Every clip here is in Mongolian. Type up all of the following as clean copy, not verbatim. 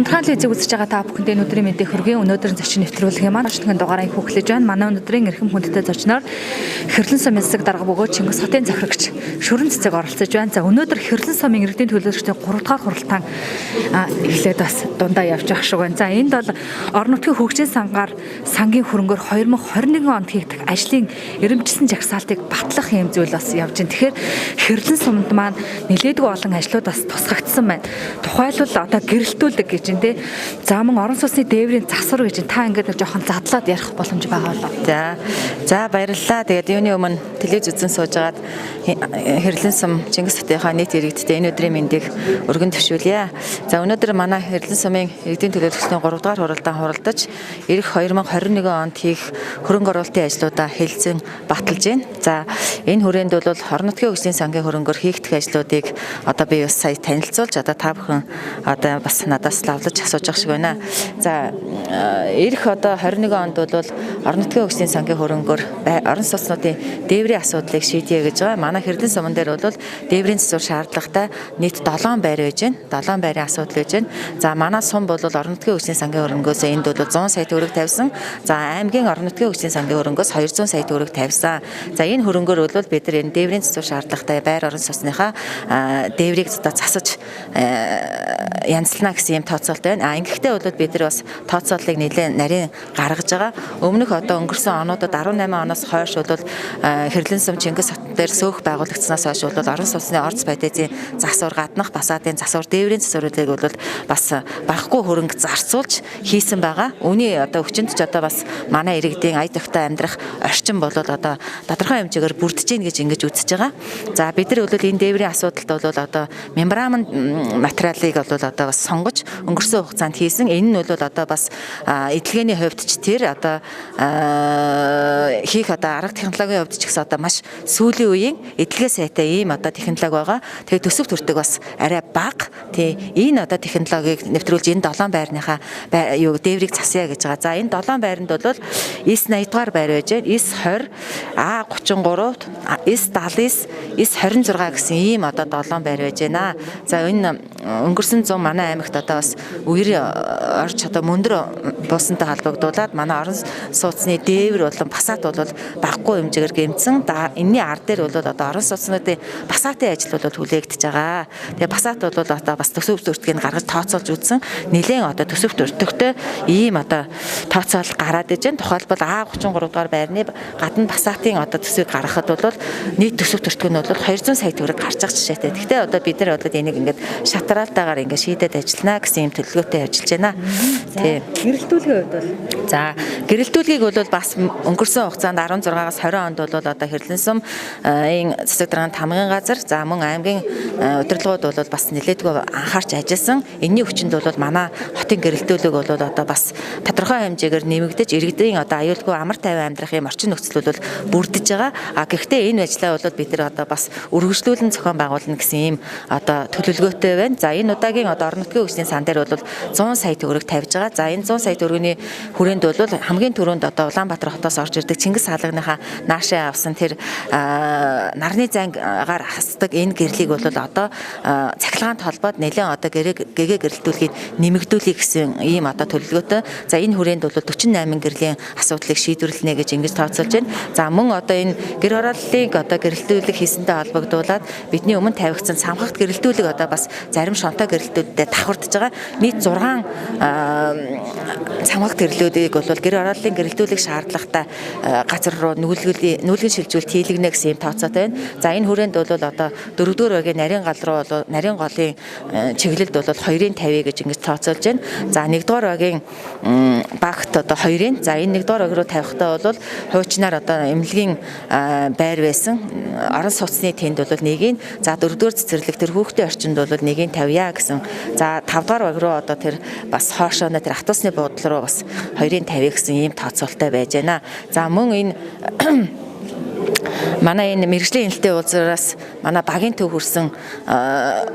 Унтраан телевизийг үзэж байгаа та бүхэндээ энэ өдрийн мэндийг хүргэе. Өнөөдрийн зочин нэвтрүүлгийн маань орчтгийн дугаараа инхүү эхлэж байна. Манай өнөөдрийн эрхэм хүндтэй зочноор Хэрлэн сумын засаг дарга бөгөөд Чингис хотын захирагч Шүрэн цэцэг оролцож байна. За, өнөөдөр Хэрлэн сумын иргэдийн төлөөлөгчдийн 3 дугаар хуралдаан эхлээд бас дундаа явж байгаа шиг байна. За, энд бол орон нутгийн хөгжлийн сангаар сангийн хөрөнгөөр 2021 онд хийгдэх ажлын эрэмбэжлэсэн жагсаалтыг батлах юм зүйл бас явж байна. Тэгэхээр Хэрлэн сумд маань нэлээдгүй олон ажлууд бас тусгагдсан байна. Тухайлбал одоо гэрэлтүүлэг гэж байна те. За, мөн орон сууцны дээврийн засвар гэж байна. Та ингээд нэг жоохон задлаад ярих боломж байгаа болов. За, баярлалаа. Тэгээд юуны өмнө телевиз үзэн сууж байгаад Хэрлэн сум Чингис хотынхаа нийт иргэдтэй энэ өдрийн мэндийг өргөн төвшүүлье. За, өнөөдөр манай Хэрлэн сумын иргэдийн төлөөлөгчдийн 3 дугаар хуралдаан хуралдаж ирэх 2021 онд хийх хөрөнгө оруулалтын ажлуудаа хэлцэн баталж байна. За, энэ хүрээнд бол орон нутгийн хөгжлийн сангийн хөрөнгөөр хийгдэх ажлуудыг одоо би бас сая танилцуулж, одоо та бүхэн одоо бас надаас лавлаж асууж байгаа шиг байна. За, ирэх одоо 21 онд бол орон нутгийн хөгжлийн сангийн хөрөнгөөр орон сууцнуудын дээврийн асуудлыг шийдье гэж байгаа. Манай Хэрлэн суман дээр бол дээврийн засвар шаардлагатай нийт 7 байр байж байна. 7 байрын асуудал байж байна. За, манай сум бол орон нутгийн хөгжлийн сангийн хөрөнгөөс энд бол 100 сая төгрөг тавьсан. За, аймгийн орон нутгийн хөгжлийн сангийн хөрөнгөөс 200 сая төгрөг тавьсан. За, энэ хөрөнгөөр бол бид нар энэ дээврийн засвар шаардлагатай байр орон сууцныхаа дээврийг одоо засаж янзлана гэсэн юм тооцоолтой байна. А ингэхдээ бол бид нар бас тооцооллыг нэлээд нарийн гаргаж байгаа. Өмнөх одоо өнгөрсөн онуудад 18 оноос хойш бол Хэрлэн сум Чингис хот дээр сөөх байгуулагдсанаас хойш бол орон сууцны орц байдалын засвар гаднах басаадын засвар, дээврийн засваруудыг бол бас багагүй хөрөнгө зарцуулж хийсэн байгаа. Үүний одоо хүчинд ч одоо бас манай иргэдийн ая тавтай амьдрах орчин бол одоо тодорхой хэмжээгээр бүрдэж гин гэж ингэж үзэж байгаа. За, бид нар бол энэ дээврийн асуудалд бол одоо мембран материалыг бол одоо бас сонгож өнгөрсөн хугацаанд хийсэн. Энэ нь бол одоо бас эдлэгээний хувьд ч тэр одоо хийх одоо арга технологийн хувьд ч гэсэн одоо маш сүүлийн үеийн эдлэгээ сайтай ийм одоо технологи байгаа. Тэгээ төсөв төртөг бас арай бага. Тий, энэ одоо технологиг нэвтрүүлж энэ 7 байрныхаа юу дээврийг засъя гэж байгаа. За, энэ 7 байранд бол S80 дугаар байр байж байна. S20, A33, S79, S26 гэсэн ийм одоо 7 байр байж байна. За, энэ өнгөрсөн зун манай аймагт одоо бас үер орж одоо мөндөр буусантай холбогдуулаад манай орон сууцны дээвэр болон басаат бол багагүй хэмжээгээр гэмтсэн. Энэний ар дээр бол одоо орон сууцнуудын басаатын ажил бол хүлээгдэж байгаа. Тэгээ басаат бол одоо бас төсөв төртгийг гаргаж тооцоолж үзсэн. Нэлээн одоо төсөв төртөгтэй ийм одоо тооцоол гараад иж байна. Тухайлбал А33 дугаар байрны гадна басаатын одоо төсвийг гаргахад бол нийт төсөв төртөг нь бол 200 сая төгрөг гарч байгаа жишээтэй. Гэхдээ одоо бид нар бол энийг ингээд шатраалтаагаар ингээд шийдээд ажиллана гэсэн ийм төлөвлөгөөтэй ажиллаж байна. Тий. Гэрэлтүүлгийн хувьд бол За, гэрэлтүүлгийг бол бас өнгөрсөн хугацаанд 16-аас 20 онд бол одоо Хэрлэн сум энэ засаг даргын тамгын газар, за мөн аймгийн удирдлагууд бол бас нэлээдгүй анхаарч ажилласан. Энэний хүчинд бол манай хотын гэрэлтүүлэг бол одоо бас тодорхой хэмжээгээр нэмэгдэж, иргэдийн одоо аюулгүй амар тайван амьдрах юм орчин нөхцөл бол бүрдэж байгаа. А гэхдээ энэ ажлаа бол бид нар одоо бас өргөжлүүлэн зохион байгуулна гэсэн ийм одоо төлөвлөгөөтэй байна. За, энэ удаагийн одоо орон нутгийн хөгжлийн сан дээр бол 100 сая төгрөг тавьж байгаа. За, энэ 100 сая төгрөгийн хүрээнд бол хамгийн түрүүнд одоо Улаанбаатар хотоос орж ирдэг Чингис хаалганыхаа наашаа авсан тэр нарны зангаар хасдаг энэ гэрлийг бол одоо цахилгаанд холбоод нэлээд одоо гэгээ гэрэлтүүлгийг нэмэгдүүлэе гэсэн ийм одоо төлөвлөгөөтэй. За, энэ хүрээнд бол 48 гэрлийн асуудлыг шийдвэрлэнэ гэж ингэж тооцоолж байна. За, мөн одоо энэ гэр хорооллыг одоо гэрэлтүүлэг хийсэнтэй холбогдуулаад бидний өмнө тавигдсан самхагт гэрэлтүүлэг одоо бас зарим шонтой гэрэлтүүдэд давхардж байгаа. Нийт 6 самхагт гэрлүүдийг бол гэр хорооллын гэрэлтүүлэг шаардлагатай газар руу нүүлгэн шилжүүлэлт хийлгэнэ гэсэн юм тооцоотой байна. За, энэ хүрээнд бол одоо 4-р багийн нарийн гал руу бол нарийн голын чиглэлд бол 2-ын 50 гэж ингэж тооцоолж байна. За, 1-р багийн багт одоо 2-ын, за энэ 1-р баг руу тавихтаа бол хуучнаар одоо эмнэлгийн байр байсан. Орон сууцны тэнд бол 1-ийн, за 4-р цэцэрлэг тэр хүүхдийн орчинд бол 1-ийн 50-а гэсэн. За, 5-р баг руу одоо тэр бас хоошоо тэр автобусны буудлын руу бас 2-ын 50 гэсэн ийм тооцоолтой байж байна. За, мөн энэ Манай энэ мэргэжлийн энэлтэй уулзуураас манай багийн төв хүрсэн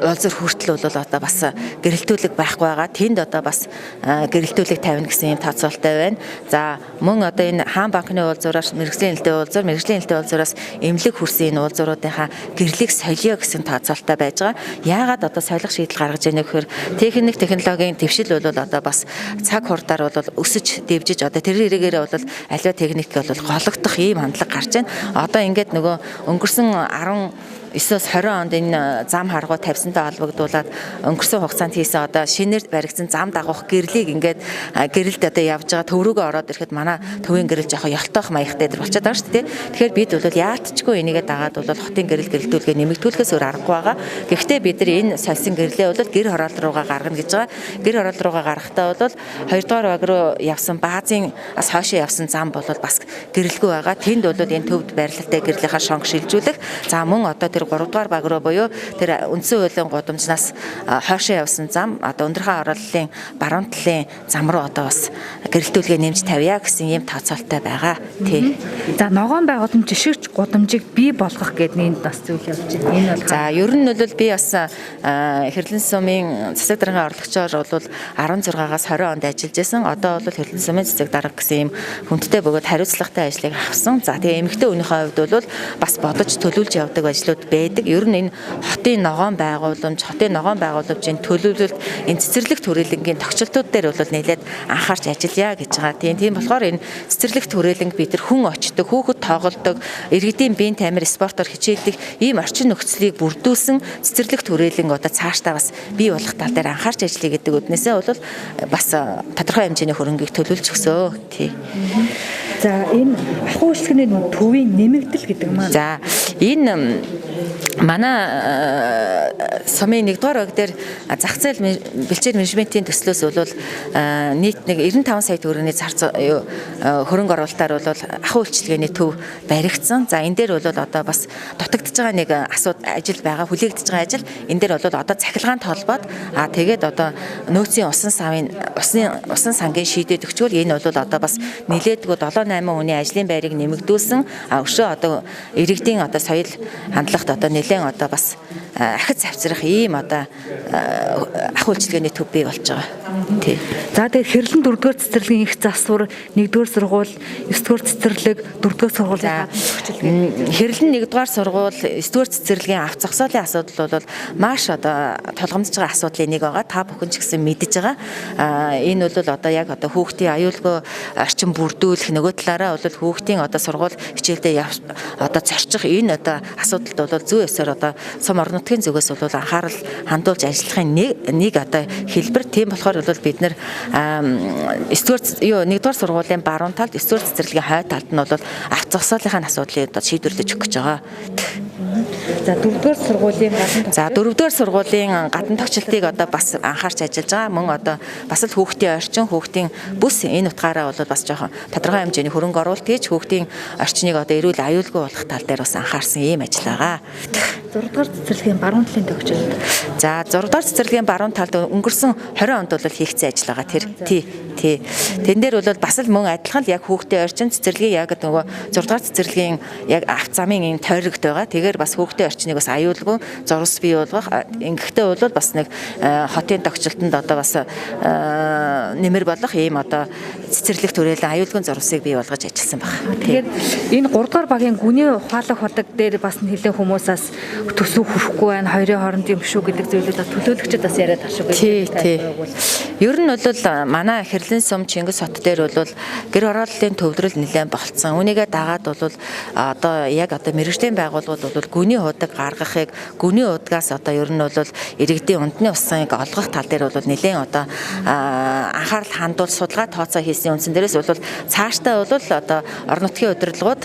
уулзуур хүртэл бол одоо бас гэрэлтүүлэг байхгүй байгаа. Тэнд одоо бас гэрэлтүүлэг тавина гэсэн юм тооцоолтой байна. За мөн одоо энэ хаан банкны уулзуураас мэргэжлийн энэлтэй уулзуур, мэргэжлийн энэлтэй уулзуураас эмнэлэг хүрсэн энэ уулзууруудынхаа гэрлийг солио гэсэн тооцоолтой байж байгаа. Яагаад одоо солих шийдэл гаргаж ийнэ гэхээр техник технологийн дэвшил бол одоо бас цаг хурдаар бол өсөж дэвжиж одоо тэр хэрэгээрээ бол аливаа техник бол гологдох ийм хандлага гарч байна. Одоо ингээд нөгөө өнгөрсөн 19-оос 20 онд энэ зам харгуу тавьсантай холбогдуулаад өнгөрсөн хугацаанд хийсэн одоо шинээр баригдсан зам дагуух гэрлийг ингээд гэрэлд одоо явж байгаа төв рүүгээ ороод ирэхэд манай төвийн гэрэл жоохон ёлтоох маягтай дээр болчиход байгаа шүү дээ. Тэгэхээр бид бол яалтчгүй энийгээ дагаад бол хотын гэрэл гэрэлтүүлгээ нэмэгдүүлэхээс өөр аргагүй байгаа. Гэхдээ бид нар энэ сольсон гэрлээ бол гэр хороол руугаа гаргана гэж байгаа. Гэр хороол руугаа гаргахтаа бол 2 дугаар баг руу явсан баазын бас хойшоо явсан зам бол бас гэрэлгүй байгаа. Тэнд бол энэ төвд байрлалтай гэрлийнхаа шонг шилжүүлэх. За мөн одоо тэр 3 дугаар баг руу буюу тэр үндсэн хуулийн гудамжнаас хойшоо явсан зам одоо өндөрхөн орооллын баруун талын зам руу одоо бас гэрэлтүүлгээ нэмж тавья гэсэн ийм тооцоолтой байгаа. Тий. За ногоон байгууламж жишгч гудамжийг бий болгох гэдэг энд бас зүйл явж байна. Энэ бол За ер нь бол би бас Хэрлэн сумын засаг даргын орлогчоор бол 16-аас 20 онд ажиллаж исэн. Одоо бол Хэрлэн сумын засаг дарга гэсэн ийм хүндтэй бөгөөд хариуцлагатай ажлыг авсан. За тэгээ эмэгтэй хүнийхээ хувьд бол бас бодож төлөвлөж явдаг ажлууд байдаг. Ер нь энэ хотын ногоон байгууламж, хотын ногоон байгууламжийн төлөвлөлт, энэ цэцэрлэг төрөлнгийн тогтчлтууд дээр бол нэлээд анхаарч ажиллая гэж байгаа. Тийм болохоор энэ цэцэрлэг төрөлнг бид нар хүн очдог, хүүхэд тоглодог, иргэдийн биеийн тамир спортоор хичээлдэг ийм орчин нөхцөлийг бүрдүүлсэн цэцэрлэг төрөлнг одоо цаашдаа бас бий болох тал дээр анхаарч ажиллая гэдэг үднээсээ бол бас тодорхой хэмжээний хөрөнгийг төлөвлөж өгсөө. Тий. За энэ ахуй үйлчлэгээний төвийн нэмэгдэл гэдэг маань. За энэ манай сумын 1-р баг дээр зах зээл бэлчээр менежментийн төслөөс бол нийт нэг 95 сая төгрөгийн зар хөрөнгө оруулалтаар бол ахуй үйлчилгээний төв баригдсан. За энэ дээр бол одоо бас дутагдж байгаа нэг ажил байгаа, хүлээгдэж байгаа ажил. Энэ дээр бол одоо цахилгаан толбоод тэгээд одоо нөөцийн усан савын усан сангийн шийдээд өгчвөл энэ бол одоо бас нэлээдгүй 7 8 хүний ажлын байрыг нэмэгдүүлсэн. Өшөө одоо иргэдийн одоо соёл хандлагт одоо нэлээд одоо бас ахиц авчрах ийм одоо ахуй үйлчилгээний төв бий болж байгаа. Тий. За тэгэхээр Хэрлэн 4-р цэцэрлэгийн их засвар, 1-р сургууль, 9-р цэцэрлэг, 4-р сургуулийн хүчилгээ. Хэрлэн 1-р сургууль, 9-р цэцэрлэгийн авц зогсоолын асуудал бол маш одоо тулгамдж байгаа асуудлын нэг байгаа. Та бүхэн ч гэсэн мэдэж байгаа. Энэ бол одоо яг одоо хүүхдийн аюулгүй орчин бүрдүүлэх, нөгөө талаараа бол хүүхдийн одоо сургууль хичээлдээ одоо зорчих энэ одоо асуудалд бол зүй ёсоор одоо сум орон нутгийн зүгээс бол анхаарал хандуулж ажиллахын нэг одоо хэлбэр. Тийм болохоор бол бид нэр 1-р сургуулийн баруун талд, 9-р цэцэрлэгийн хойд талд нь бол авто зогсоолынхаа асуудлыг одоо шийдвэрлэж өгөх гэж байгаа. За 4-р сургуулийн гадна За 4-р сургуулийн гадна тогтчлтыг одоо бас анхаарч ажиллаж байгаа. Мөн одоо бас л хүүхдийн орчин, хүүхдийн бүс энэ утгаараа бол бас жоохон тодорхой хэмжээний хөрөнгө оруулалт хийж хүүхдийн орчныг одоо эрүүл аюулгүй болох тал дээр бас анхаарсан ийм ажил байгаа. 6-р цэцэрлэгийн баруун талын тогтчлт. За 6-р цэцэрлэгийн баруун талд өнгөрсөн 20 онд бол хийгдсэн ажил байгаа. Тэр тий. Тэн дээр бол бас л мөн адилхан л яг хүүхдийн орчин цэцэрлэгийн яг нөгөө 6-р цэцэрлэгийн яг авт замын энэ тойрогт байгаа. Тэгэхээр бас хүүхдийн орчныг бас аюулгүй зурс бий болгох. Ингэхдээ бол бас нэг хотын тогтчлтонд одоо бас нэмэр болох ийм одоо цэцэрлэг төрөлн аюулгүй зурсыг бий болгож ажилласан байна. Тэгэхээр энэ 3-р багийн гүний ухаалаг худаг дээр бас нэлээд хүмүүсээс төсөв хүрхгүй байна, хоёрын хооронд юм шүү гэдэг зүйлүүд төлөөлөгчд бас яриад тах шүү. Тий, тий. Ер нь бол манай Хэрлэн сум Чингис хот дээр бол гэр хорооллын төвлөрөл нэлээд болцсон. Үүнийгээ дагаад бол одоо яг одоо мэргэжлийн байгууллагууд бол гүний худаг гаргахыг, гүний худгаас одоо ер нь бол иргэдийн ундны усыг олгох тал дээр бол нэлээд одоо анхаарал хандуул судалгаа тооцоо хийсэн үндсэн дээрээс бол цаашдаа бол одоо орон нутгийн удирдлагууд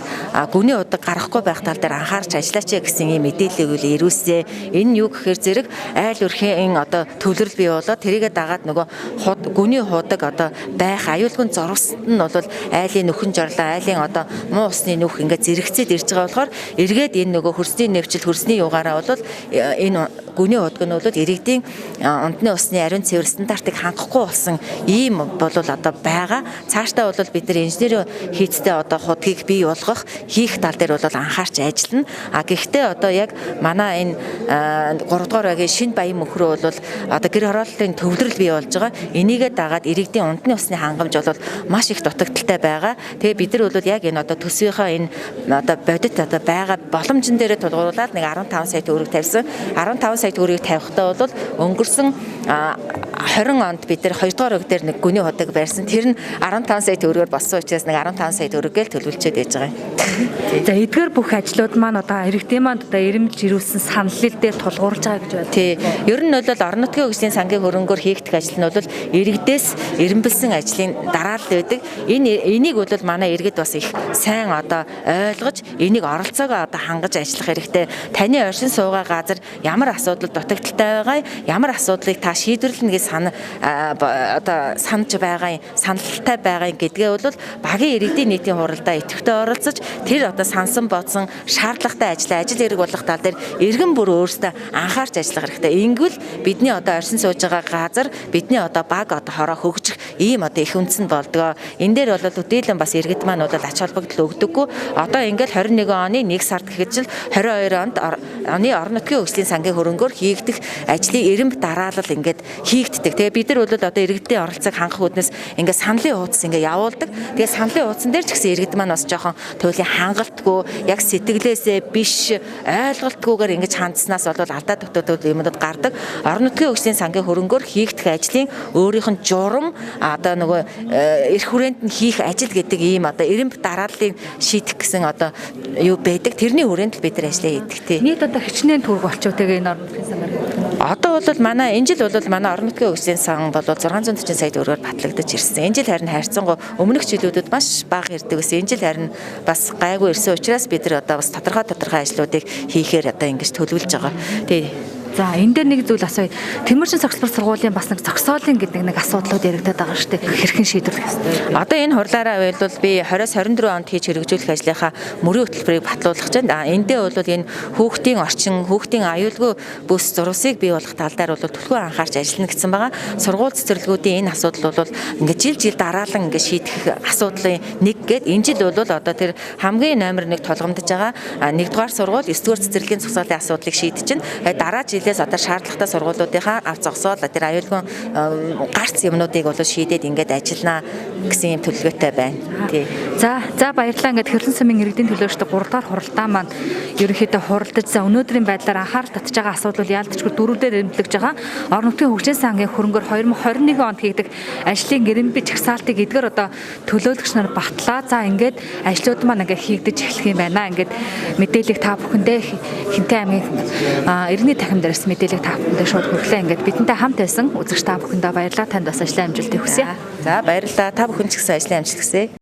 гүний худаг гаргахгүй байх тал дээр анхаарч ажиллаач гэсэн ийм мэдээллийг үл ирүүлсэн. Энэ нь юу гэхээр зэрэг айл өрхийн одоо төвлөрөл бий болоод тэрийгээ дагаад нөгөө гүний худаг одоо байх аюулгүй зурвасд нь бол айлын нүхэн жорлоо, айлын одоо муу усны нүх ингээд зэрэгцээд ирж байгаа болохоор эргээд энэ нөгөө хөрсний нэвчил, хөрсний югаараа бол энэ гүний худаг нь бол иргэдийн унтны усны ариун цэвэр стандартыг хангахгүй болсон ийм бол одоо байгаа. Цаашдаа бол бид нар инженерийн хийцтэй одоо худгийг бий болгох хийх тал дээр бол анхаарч ажиллана. А гэхдээ одоо яг манай энэ 3 дугаар багийн шинэ баян мөхрөө бол одоо гэр хорооллын төвлөрөл бий болж байгаа. Энийгээ дагаад иргэдийн унтны усны хангамж бол маш их дутагдaltaй байгаа. Тэгээ бид нар бол яг энэ одоо төсвийнхөө энэ одоо бодит одоо байгаа боломжн дээрээ тулгуурлаад нэг 15 сая төгрөг тавьсан. 15 сая төгрөгийг тавихтаа бол өнгөрсөн 20 онд бид нар 2 дугаар баг дээр нэг гүний худаг барьсан. Тэр нь 15 сая төгрөгөөр болсон учраас нэг 15 сая төгрөгөөр төлөвлөчөөд байж байгаа юм. За эдгээр бүх ажлууд маань одоо иргэдийн маань одоо эрэмж ирүүлсэн саналал дээр тулгуурлаж байгаа гэж байна. Тий. Ер нь бол орон нутгийн хөгжлийн сангийн хөрөнгөөр хийгдэх ажил нь бол иргэдээс эрэмбэлсэн ажлын дараалал байдаг. Энийг бол манай иргэд бас их сайн одоо ойлгож энийг оролцоогоо одоо хангаж ажиллах хэрэгтэй. Таны оршин суугаа газар ямар асуудал дутагдaltaй байгаа, ямар асуудлыг та шийдвэрлэнэ гэж одоо санаж байгаа юм, саналтай байгаа юм гэдгээ бол багийн иргэдийн нийтийн хуралдаа идэвхтэй оролцож тэр одоо сансан бодсон шаардлагатай ажлаа ажил хэрэг болох тал дээр иргэн бүр өөрсдөө анхаарч ажиллах хэрэгтэй. Ингэвэл бидний одоо оршин сууж байгаа газар бидний одоо баг одоо хороо хөгжих ийм одоо их үндэс нь болдгоо. Энэ дээр бол төдийлөн бас иргэд маань бол ач холбогдол өгдөггүй. Одоо ингээл 21 оны 1 сард гэхэд л 22 онд оны орон нутгийн хөгжлийн сангийн хөрөнгөөр хийгдэх ажлын эрэмб дараалал ингээд хийгддэг. Тэгээ бид нар бол одоо иргэдийн оролцоог хангах үүднээс ингээд саналын хуудас ингээд явуулдаг. Тэгээ саналын хуудсан дээр ч гэсэн иргэд маань бас жоохон туйлын хангалтгүй яг сэтгэлээсээ биш ойлголтгүйгээр ингэж хандсанаас бол алдаа дутагдал юмнууд гардаг. Орон нутгийн хөгжлийн сангийн хөрөнгөөр хийгдэх ажлын өөрийнх нь журам одоо нөгөө эрх хүрээнд нь хийх ажил гэдэг ийм одоо эрэмб дарааллыг шийдэх гэсэн одоо юу байдаг. Тэрний хүрээнд л бид нар ажлаа хийдэг тий. Нийт одоо хичнээн төгрөг болчих тэгээ энэ орон нутгийн сангаар. Одоо бол манай энэ жил бол манай орон нутгийн хөгжлийн сан бол 640 сая төгрөгөөр батлагдаж ирсэн. Энэ жил харин харьцангуй өмнөх жилүүдэд маш бага ирдэг гэсэн. Энэ жил харин бас гайгүй ирсэн учраас бид нар одоо бас тодорхой ажлуудыг хийхээр одоо ингэж төлөвлөж байгаа. Тий. За энэ дээр нэг зүйл асууя. Тэмэрчин согцлбор сургуулийн бас нэг зогсоолын гэдэг нэг асуудлууд яригдаад байгаа шүү дээ. Хэрхэн шийдвэрлэх ёстой вэ? Одоо энэ хурлаараа бол би 20-24 онд хийж хэрэгжүүлэх ажлынхаа мөрийн хөтөлбөрийг батлуулах гэж байна. Эндээ бол энэ хүүхдийн орчин, хүүхдийн аюулгүй бүс зурвасыг бий болгох тал дээр бол түлхүү анхаарч ажиллана гэсэн байгаа. Сургууль цэцэрлэгүүдийн энэ асуудал бол ингээд жил дараалан ингээд шийдэх асуудлын нэг гээд энэ жил бол одоо тэр хамгийн номер 1 тулгамдж байгаа 1-р сургууль, 9-р цэцэрлэгийн зогсоолын асуудлыг шийдэж чинь дараа жилээс одоо шаардлагатай сургуулиудынхаа ав зогсоол тэр аюулгүй гарц юмнуудыг бол шийдээд ингээд ажиллана гэсэн юм төлөвлөгөөтэй байна. Тий. За баярлалаа. Ингээд Хэрлэн сумын иргэдийн төлөөлөгчдөг 3 дахь хуралдаа маань ерөнхийдөө хуралдаж за өнөөдрийн байдлаар анхаарал татж байгаа асуудал бол яалтчгүй дөрөвдөр эрэмблэж байгаа. Орон нутгийн хөгжлийн сангийн хөрөнгөөр 2021 онд хийгдэх ажлын гэрэмби жагсаалтыг эдгээр одоо төлөөлөгч нар батлаа. За ингээд ажлууд маань ингээд хийгдэж эхлэх юм байна. Ингээд мэдээллийг та бүхэндээ Хинтээ аймгийн иргэний танхим дээрс мэдээллийг та бүхэндээ шууд хүргэлээ. Ингээд бидэнтэй хамт байсан үзэгч та бүхэндээ баярлалаа. Танд бас ажлын амжилтыг хүсье. За баярлалаа. Та бүхэн ч гэсэн ажлын амжилт хүсье.